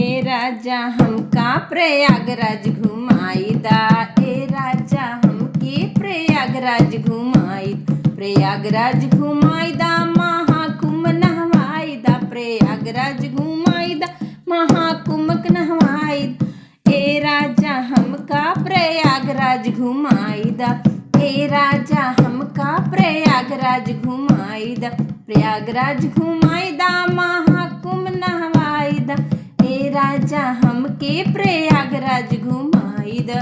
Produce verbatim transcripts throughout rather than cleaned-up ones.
ए राजा हमका प्रयागराज घुमाई दा, ए राजा हमके प्रयागराज घुमाई दा, प्रयागराज घुमाई दा, महाकुंभ नहवाई दा, प्रयागराज घुमाई दा, महाकुंभ नहवाई दा। ए राजा हमका प्रयागराज घुमाई दा, ए राजा हमका प्रयागराज घुमाई दा, प्रयागराज घुमाई दा, महाकुंभ नहवाई दा। ए राजा हमके प्रयागराज घुमाई दा,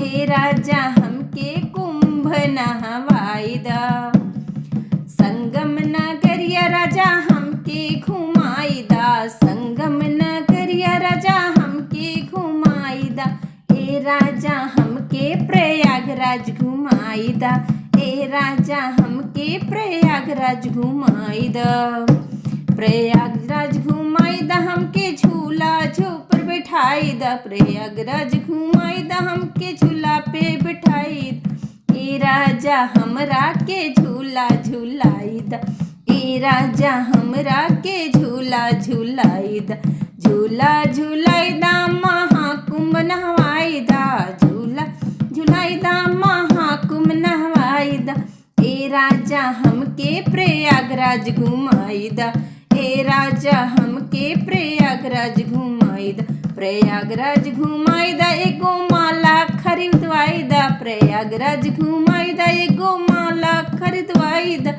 ए राजा हमके कुंभ नहवाई दा। संगम नगरिया राजा हमके घुमाई दा, संगम नगरिया राजा हमके घुमाई दा। ए राजा हमके प्रयागराज घुमाई दा, ए राजा हमके प्रयागराज घुमाई दा। प्रयागराज घुमाई दा हमके झूला झूपर बैठाई दा, प्रयागराज घुमाई दा हमके झूला पे बैठाई दा। ए राजा हमरा के झूला झुलाई दा, ए राजा हमरा के झूला झुलाई दा, झूला झुलाई दा, महाकुंभ नहवाई दा, झूला झुलाई दा, महाकुंभ नहवाई दा। ए राजा हमके प्रयागराज घुमाई दा, ए राजा हमके प्रयागराज घुमाई दा, प्रयागराज घुमाई दा, एगो माला खरीदवाई दा, प्रयागराज घुमाई दा, एगो माला खरीदवाई दा।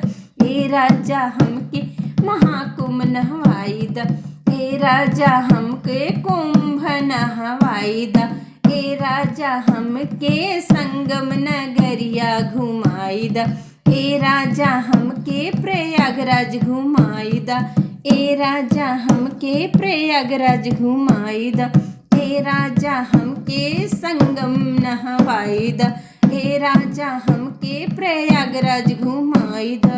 ए राजा हमके महाकुंभ नहवाई दा, ए राजा हमके कुंभ नहवाई दा, ए राजा हमके संगम नगरिया घुमाई दा, ए राजा हमके प्रयागराज घुमाई दा, ए राजा हमके प्रयागराज घुमाई दा, ए राजा हमके संगम नहवाई दा, ए राजा हमके प्रयागराज घुमाई दा।